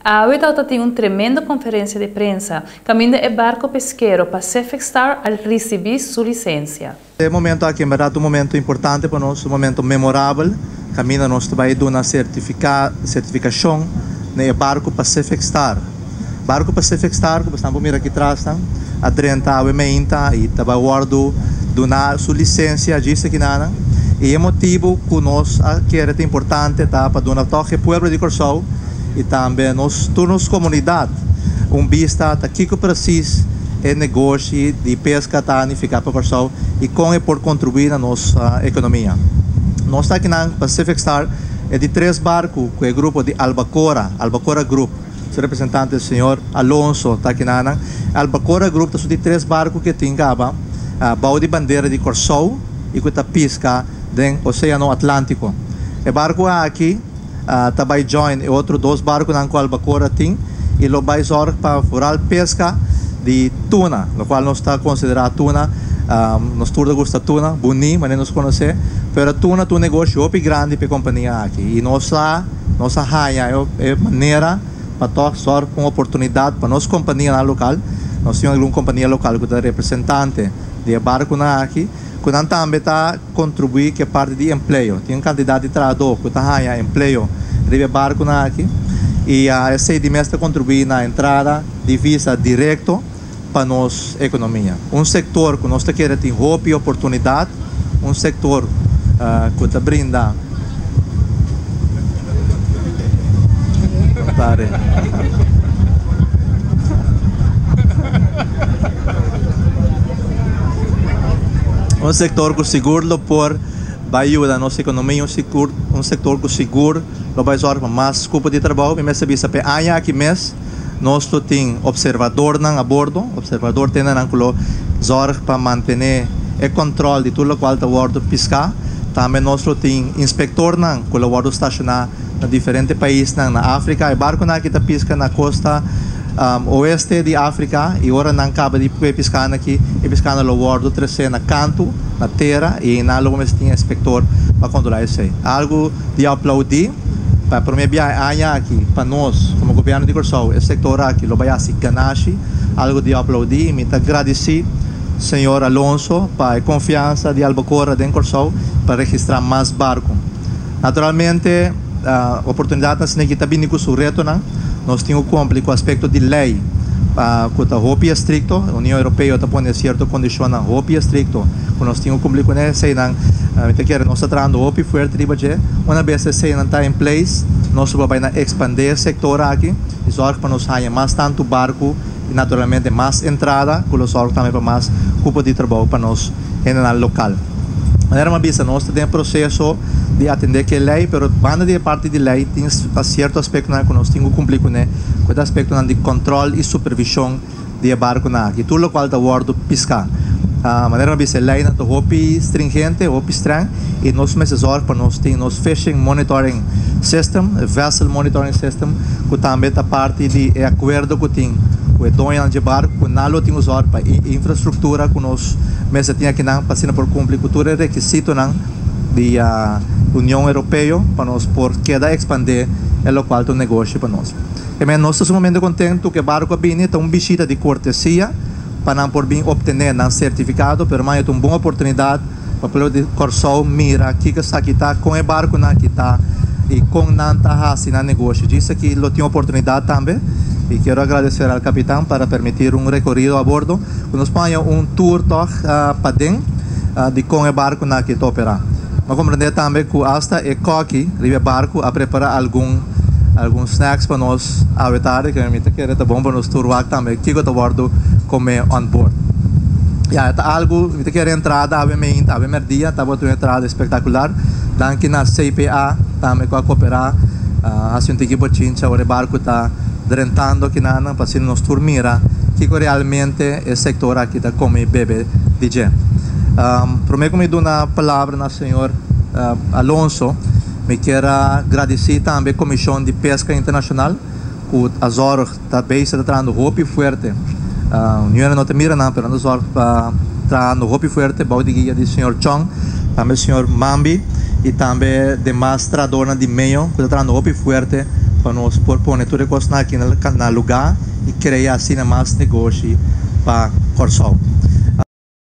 Awe tabata tin un tremendo konferensia di prensa, kaminda e barko peskero Pacific Star a risibí su lisensia. E momento aki en berdad ta un momento importante pa nos, un momento memorabel, caminda nos ta bay duna certifica, certificacion na e barco Pacific Star. Barco Pacific Star, cu bosan por mira aki trasnan, a drenta awe meinta y ta bay wordo duna su licencia djis akinanan. Y e motibo cu nos a kere ta importante ta pa duna tog e pueblo di Corsou y tambe nos tur nos comunidad un bista ta kico precies e negoshi di pesca ta nifica pa Corsou y con e por contribui na nos economia. Nos ta akinan Pacific Star e di tres barco cu e grupo di Albacora, Albacora Group, su representante señor Alonso ta akinanan. Albacora Group ta su di tres barco cu e tin caba bao di bandera di Corsou y cu ta pisca den Oceano Atlantico. E barco aki ta bai join e otro dos barkunan ku Albacora tin i lo bai zòrg pa foral peska di tuna, lokual nos ta konsiderá tuna, nos tur ta gusta tuna, buní manera nos konosé, pero tuna ta un negoshi hopi grandi pa e kompania aki i nos a nos a haña e manera pa tòg zòrg pa un oportunidat pa nos kompanianan lokal, nos tin algun kompania lokal ku ta representante di e barkunan aki. Ku nan tambe ta kontribuí ku e parti di empleo. Tin un kantidat di trahadó ku ta haña empleo riba e barkunan aki i esei di mes ta kontribuí na entrada di visa direkto pa nos ekonomia. Un sektor ku nos ta kere tin hopi oportunidat, un sektor ku ta brinda. Un sector cu sigur lo por bay yuda nos economia, un sigur un sector cu sigur lo bay zorg pa mas cupo di trabao. Mi mester bisa p'e aña aki mes nos lo tin observadornan a bordo, observador ta hendenan cu lo zorg pa mantene e control di tur locual ta wordo pisca. Tambe nos lo tin inspectornan cu lo wordo staciona na diferente paisnan na Africa. E barconan aki ta pisca na costa oeste di Africa y ora nan caba di pue piscanan aki, e piscanan lo wordo trece na canto, na tera, y eynan lo mester tin inspector pa controla esey. Algo di aplaudi pa e prome biaha e aña aki pa nos como gobierno di Corsou e sector aki lo bay haci ganashi, algo di aplaudi y mi ta gradici señor Alonso pa e confiansa di Albacora den Corsou pa registra mas barco. Naturalmente, oportunidatnan asina aki ta bini ku su retonan. Nos tin ku kumpli ku aspekto di lei ku ta hopi estrikto. Union Europeo ta pone sierto kondishonnan hopi estrikto ku nos tin ku kumpli kuné. Eseinan mi ta kere nos ta trahando hopi fuerte riba dje. Una bes eseinan ta in place, nos lo por bai na ekspandé e sektor aki i sòrg pa nos haña mas tantu barku i naturalmente mas entrada ku lo sòrg tambe pa mas kupo di trabou pa nos hendenan lokal. Manera mi a bisa, nos ta den e proseso di atendé ku e lei, pero banda di e parti di lei tin sierto aspektonan ku nos tin ku kumpli kuné, ku ta aspektonan di kòntròl i supervishon di e barkunan aki, tur lokual ta wòrdu piská. Manera mi a bisa, e leinan ta hopi stringente, hopi strèng, i nos mester zòrg pa nos tin nos fishing monitoring system, e vessel monitoring system, ku tambe ta parti di e akuerdo ku tin ku e doñonan dje barku, ku nan lo tin ku zòrg pa e infrastruktura ku nos mester tin akinan pa asina por kumpli ku tur e rekisitonan di Union Europeo pa nos por keda ekspandé e lokual ta un negoshi pa nos. Emen nos ta sumamente kontentu ku e barku a bini, ta un bishita di kortesia pa nan por bin optené nan sertifikado, pero maña ta un bon oportunidat pa pueblo di Kòrsou mira kiko esaki ta, kon e barkunan aki ta i kon nan ta hasi nan negoshi. Djis aki lo tin oportunidat tambe i kier agradecer al kapitan para permitir un rekorido a bordo ku nos por haña un tour tòg paden di kon e barkunan aki ta operá. Mi a komprendé tambe ku asta e kòki riba e barku a prepará algun algun snacks pa nos awe tardi ku mi ta kere ta bon pa nos tur wak tambe kiko ta wòrdu kome on board. Ya e ta algu mi ta kere entrada awe meinta awe merdia tabata un entrada espektakular. Danki na CPA tambe ku a koperá hasi un tiki bochincha ora e barku ta drentando kinanan pa asina nos tur mira kiko realmente e sektor aki ta kome i bebe di dje. Prome ku mi duna palabra na señor Alonso mi kier a gradisí tambe Komishon di Peska Internashonal ku a zòrg ta bezig ta trahando hopi fuerte. Niun no ta mira nan pero nan ta zòrg pa trahando hopi fuerte bou di guia di señor Chong, tambe señor Mambi i tambe demas trahadornan di meo ku ta trahando hopi fuerte. Pa nos por pone tur kos aki na lugá i krea asina mas negoshi pa Kòrsou.